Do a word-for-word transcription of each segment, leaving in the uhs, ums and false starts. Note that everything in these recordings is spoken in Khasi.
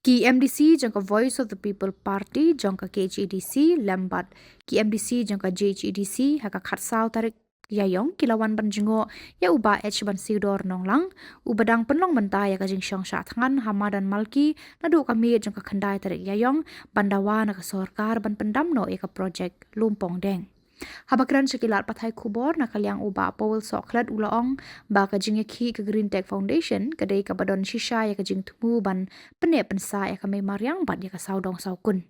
Ki M D C jong ka Voice of the People Party jong ka K H A D C lem bad ki M D C jong ka J H A D C ha ka khatsaw tarik Ïaïong ki la wan ban jngoh ïa u Bah H Bansiewdor Nonglang, u ba dang pynlong bynta ïa ka jingshong shah thngan ha madan Malki naduh ka miet jong ka khyndai tarik Ïaïong, ban dawa na ka sorkar ban pyndam noh ïa ka projek Lumpong Deng. Haba kren sha ki lad pathai khubor na ka liang u Bah Powell Sohkhlet u la ong ba ka jingïakhih ka Green Tech Foundation ka dei kaba don shisha ïa ka jingthmu ban pynneh pynsah ïa ka mei mariang bad ïa ka sawdong sawkun.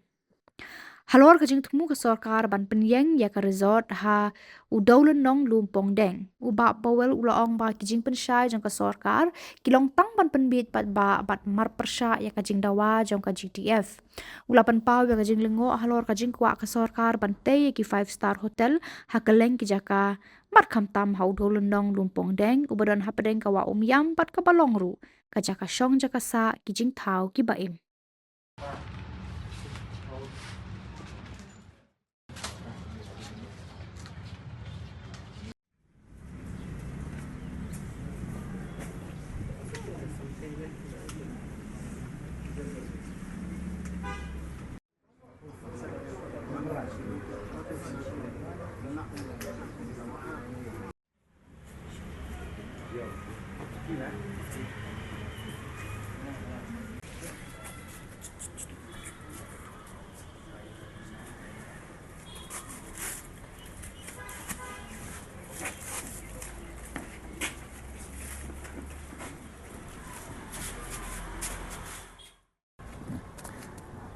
Halor ka jingthmu ka sorkar ban pynïeng ïa ka resort ha u Dewlynnong Lumpong Deng, u Bah Powell u la ong ba ki jingpynshai jong ka sorkar ki long tang ban pynbiej paidbah bad marpyrshah ïa ka jingdawa jong ka G T F. U la pynpaw ïa ka jinglyngngoh halor ka jingkwah ka sorkar ban tei ïa ki five star hotel ha kylleng ki jaka, bad khamtam ha u Dewlynnong Lumpong Deng uba don hapdeng ka wah Umiam bad kaba long ruh ka jaka shong jaka sah ki jingthaw kiba im.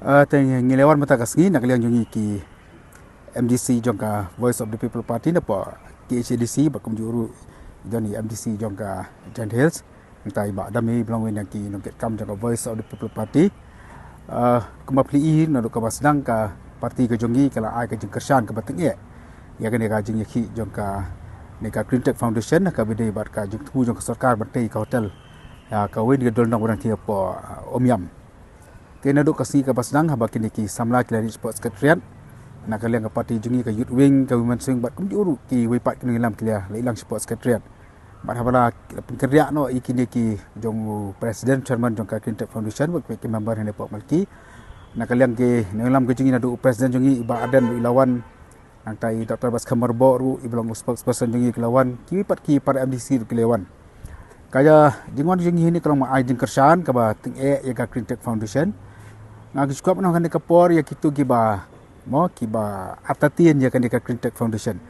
Ah, te ngi, ngi la wan mynta ka sngi na ka liang jong ngi ki M D C jong ka Voice of the People Party na pdeng K H A D C, bad kumjuh ruh don i M D C jong ka Jaintia Hills. Nangta i Bah Dame Blowing na ki nongkitkam jong ka Voice of the People Party. Ah, kumba phi i naduh kaba sdang ka party ka jong ngi ka la ai ka jingkyrshan kaba tyngeh ïa kane ka jingïakhih jong kane ka Green Tech Foundation kaba dei bad ka jingthmu jong ka sorkar ban tei ka hotel ïa kawei na ki Dewlynnong ba dang thiah hapoh, ah, Umiam. Te naduh ka sngi kaba sdang haba kine ki samla ki la leit shapoh Secretariat na ka liang ka party jong ngi ka Youth Wing, ka Women's Wing bad kumjuh ruh kiwei pat ki nongïalam ki la ïalang shapoh Secretariat. Bad haba la pynkynriah noh ïa kine ki jong u President Chairman jong ka Green Tech Foundation bad ki member hangne hapoh Malki. Na ka liang ki nongïalam ka jong ngi naduh u President jong ngi i Bah Ardent ruh i la wan. Nangta i Doctor Batskhem Myrboh ruh iba long u spokesperson jong ngi ki la wan, kiwei pat ki para M D C ruh ki la wan. Ka jingwan jong ngi hangne ka long ban ai jingkyrshan kaba tyngeh ïa ka Green Tech Foundation. Nga kwah ban ong ha kane ka por ïa kito kiba, mo, kiba artatien ïa kane ka Green Tech Foundation.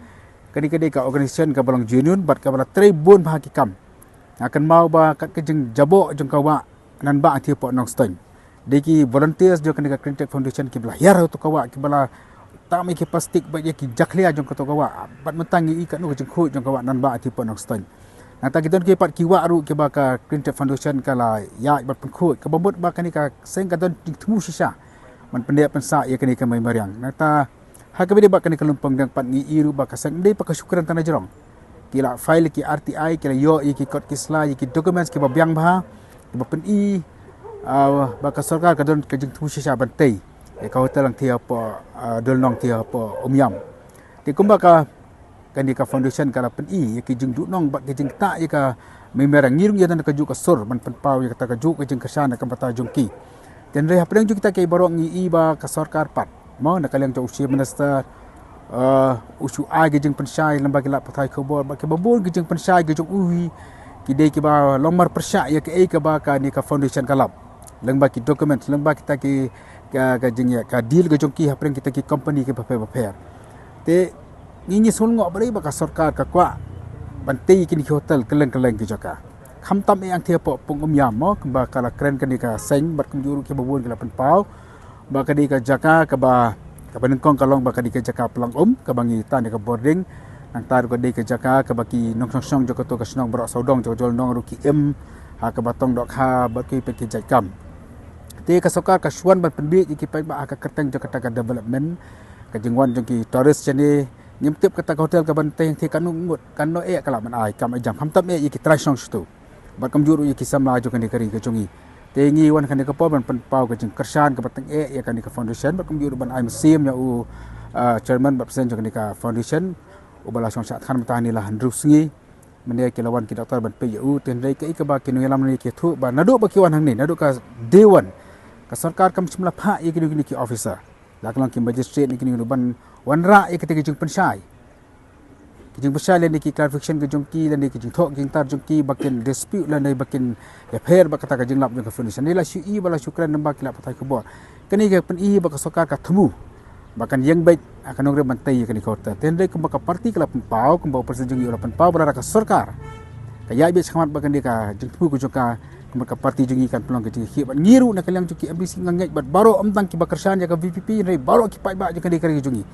Kane ka dei ka organisation kaba long genuine bad kaba la trei bun bha ki kam. Nga kynmaw ba kat ka jingjaboh jong ka wah Nanbah Thiah hapoh Nongstoiñ. Dei ki volunteers jong kane ka Green Tech Foundation kiba la hiar ha kato ka wah, kiba la tam ïa ki plastik bad ïa ki jakhlia jong kato ka wah. Bad mynta ngi i katno ka jingkhuid jong ka wah Nanbah Thiah hapoh Nongstoiñ. Nangta ki don ki pat ki wah ruh kiba ka Green Tech Foundation ka la ïaid bad pynkhuid, kaba mut ba kane ka seng ka don jingthmu shisha ban pynneh pynsah ïa kane ka mei mariang. Nangta ha kaba ïadei bad kane ka Lumpong Deng pat ngi i ruh ba ka seng ym dei pat ka shu kren tang na jrong. Ki la file ki R T I, ki la ïoh ïa ki kot ki sla, ïa ki documents kiba biang bha, kiba pyni, ah, ba ka sorkar ka don ka jingthmu shisha ban tei ïa ka hotel dang thiah hapoh, ah, Dewlynnong thiah hapoh Umiam. Te kumba ka, kane ka foundation ka la pyni ïa ki jingduhnong bad ki jingktah ïa ka mei mariang, ngi ruh ngi ïadon da kajuh ka sur ban pynpaw ïa kata kajuh ka jingkyrshan na ka bynta jong ki. Te hynrei hapdeng jong kita kiei baroh ngi i ba ka sorkar pat, mo, na ka liang jong u Chief Minister, eh, u shu ai ki jingpynshai lyngba ki lad pathai khubor bad kiba bun ki jingpynshai ki jong u hi, ki dei kiba long marpyrshah ïa kaei kaba kane ka foundation ka lap, lyngba ki documents, lyngba kita ki, ka, ka jingïa, ka deal ka jong ki hapdeng kita ki company kiba pher bapher. Te ngi ngi sngew lyngngoh balei ba ka sorkar ka kwah ban tei kine ki hotel kylleng kylleng ki jaka. Khamtam eh dang thiah hapoh Pung Umiam, mo, kumba ka la kren kane ka seng bad kumjuh ruh kiba bun ki la pynpaw ba ka dei ka jaka kaba, kaba nyngkong ka long ba ka dei ka jaka plang um kaba ngi tan ïa ka boarding. Nangta ruh ka dei ka jaka kaba ki nongshong shnong jong kato ka shnong baroh sawdong jong ka Dewlynnong ruh ki im ha kaba tong dohkha bad kiwei pat ki jait kam. Te ka sorkar ka shu wan ban pynbiej ïa ki paidbah ha ka kyrteng jong kata ka development, ka jingwan jong ki tourist shane. Ngim tip kata ka hotel ka ban tei hangtei katno ngut, katno eh ka lah ban ai kam ai jam, khamtam eh ïa ki trai shnong shato bad kumjuh ruh ïa ki samla jong kane ka ri ka jong ngi. Te ngi wan kane ka por ban pynpaw ka jingkyrshan kaba tyngeh ïa kane ka foundation bad kumjuh ruh ban ai mynsiem ïa u, ah, chairman bad president jong kane ka foundation, uba la shong shah thngan mynta hangne la hynriew sngi. Mynne ki la wan ki doktor ban peit ïa u, te hynrei kaei kaba ki nongïalam hangne ki ïathuh ba naduh ba ki wan hangne, naduh ka day one, Ka sorkar kam shym la phah ïa kine kine ki officer, la ka long ki magistrate ne kine kine ban wanrah ïa kata ki jingpynshai, ki jingpynshai lane ki clarification ka jong ki, lane ki jingthoh ki jingtar jong ki ba kin dispute lane ba kin ïapher bad kata ka jinglap jong ka foundation. Ngi la shu i ba la shu kren, namar ki lad pathai khubor. Kane ka pyni ba ka sorkar ka thmu ba kan ïeng beit ha ka nongrim ban tei ïa kane ka hotel. Te hynrei kumba ka party ka la pynpaw, kumba u president jong ngi u la pynpaw, ba lada ka sorkar ka ïaid beit shakhmat bad kane ka jingthmu ka jong ka, kumba ka party jong ngi kan pynlong ka jingkhih bad ngi ruh na ka liang jong ki M D C nga ngeit bad baroh, ym tang kiba kyrshan ïa ka V P P, hynrei baroh ki paidbah jong kane ka ri jong ngi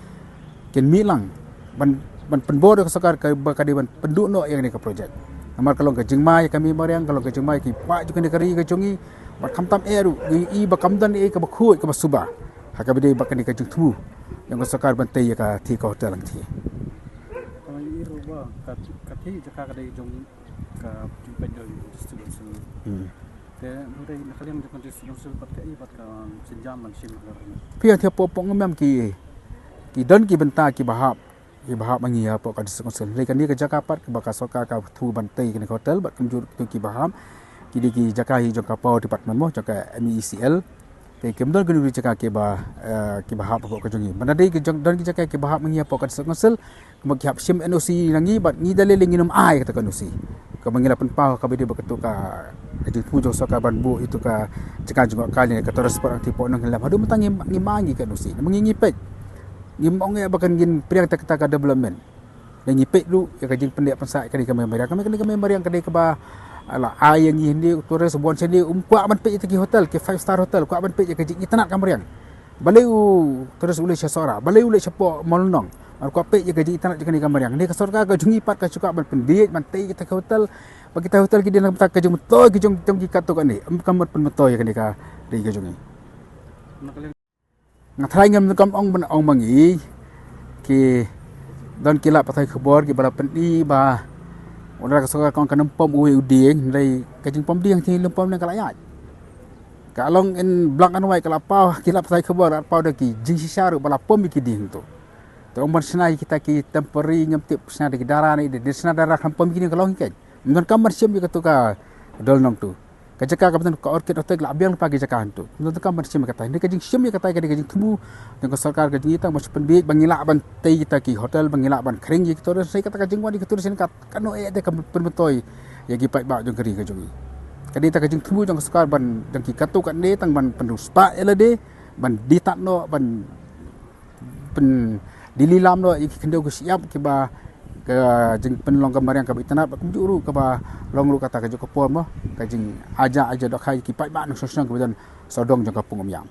kin mih lang ban, ban pynbor ïa ka sorkar ka, ba ka dei ban pynduh noh ïa kane ka project. Namar ka long ka jingma ïa ka mei mariang, ka long ka jingma ïa ki paidbah jong kane ka ri ka jong ngi. Bad khamtam eh ruh ngi i ba kam don ei kaba khuid kaba suba ha kaba dei bad kane ka jingthmu jong ka sorkar ban tei ïa ka thie ka hotel hangthie. Ka i ruh ba ka, ka thie jaka ka dei jong ka jingpeit jong District Council. Hmm. Te hynrei na ka liang jong ka District Council pat ka i pat ka sienjam ban shim ka ri. Phi ïa thie pop pop ngam ki, ki don ki bynta kiba hap, kiba hap ma ngi hapoh ka District Council. Hynrei kane ka jaka pat kaba ka sorkar ka thmu ban tei kane ka hotel bad kumjuh ruh kiba hap, ki dei ki jaka hi jong ka Power Department mo, jong ka M E E C L. Te kim don kano kano jaka kiba, eh, kiba hap hapoh ka jong ngi. Ban da dei ki jong, don ki jaka kiba hap ma ngi hapoh ka District Council, kumba ki hap shim N O C na ngi bad ngi da lei lei ngin ym ai kata ka N O C. Kaba ngi la pynpaw kaba dei ba kato ka, ka jingthmu jong sorkar ban buh ïa kato ka jaka jngohkai lane ka tourist spot hangthie Pohnong Hill Dam. Haduh mynta ngim, ngim ai ngi ka N O C. Namar ngi, ngi peit, ngim ong ïa ba kan ngin pdiang ïa kata ka development. Ngi peit ruh ïa ka jingpynleh pynsah ïa kane ka mei mariang. Ka mei, kane ka mei mariang ka dei kaba la ai ïa ngi hynrei u tourist u wan shane um kwah ban peit ïa kita ki hotel, ki five star hotel, kwah ban peit ïa ka jingitynnad ka mariang. Balei u tourist u leit sha Sohra, balei u leit shapoh Mawlynnong? Mar kwah peit ïa ka jingitynnad jong kane ka mariang. Hynrei ka sorkar ka jong ngi pat ka shu kwah ban pynbiej ban tei kita ki hotel. Ba kita hotel ki dei na ka bynta ka jingmyntoi ki jong, jong ki katto katne. Ym kam ban pynmyntoi ïa kane ka ri ka jong ngi. Nga tharai ngam, kam ong ban ong ma ngi, ki don ki lad pathai khubor kiba la pyni ba u la ka sorkar ka ong kan ym pom uwei u dieng, hynrei ka jingpom dieng hangthie lym pom ne ka la ïaid. Ka long in black and white, ka la paw, ki lad pathai khubor la paw da ki jingshisha ruh ba la pom ïa ki dieng hangto. Te ong ban shna ïa kita ki temporary, ngam tip shna da ki dara ne, da shna dara kan pom ïa ki dieng, ka long hi keiñ. Ym donkam ban shim ïa kato ka Dollnong tu. Ka jaka kaba don ka Orchid Hotel la biang lypa ki jaka hangto. Ym donkam ban shim ïa kata. Hynrei ka jingshim ïa kata ka dei ka jingthmu jong ka sorkar ka jong ngi tang ba shu pynbiej ba ngi lah ban tei kita ki hotel, ba ngi lah ban khring ïa ki tourist, hynrei kata ka jingwan ïa ki tourist ka, kano eh te ka pynmyntoi ïa ki paidbah jong ka ri ka jong ngi. Ka dei ta ka jingthmu jong ka sorkar ban, jong ki katto katne tang ban pynriewspah ïa lade, ban die tad noh, ban pyndililam noh ïa ki khyndew ki shyiap kiba ka jingpynlong ka mariang kaba itynnad bad kumjuh ruh kaba long ruh kata ka juk ka por mo, ka jingaja aja dohkha ïa ki paidbah nongshong shnong kiba don sawdong jong ka pung Umïam.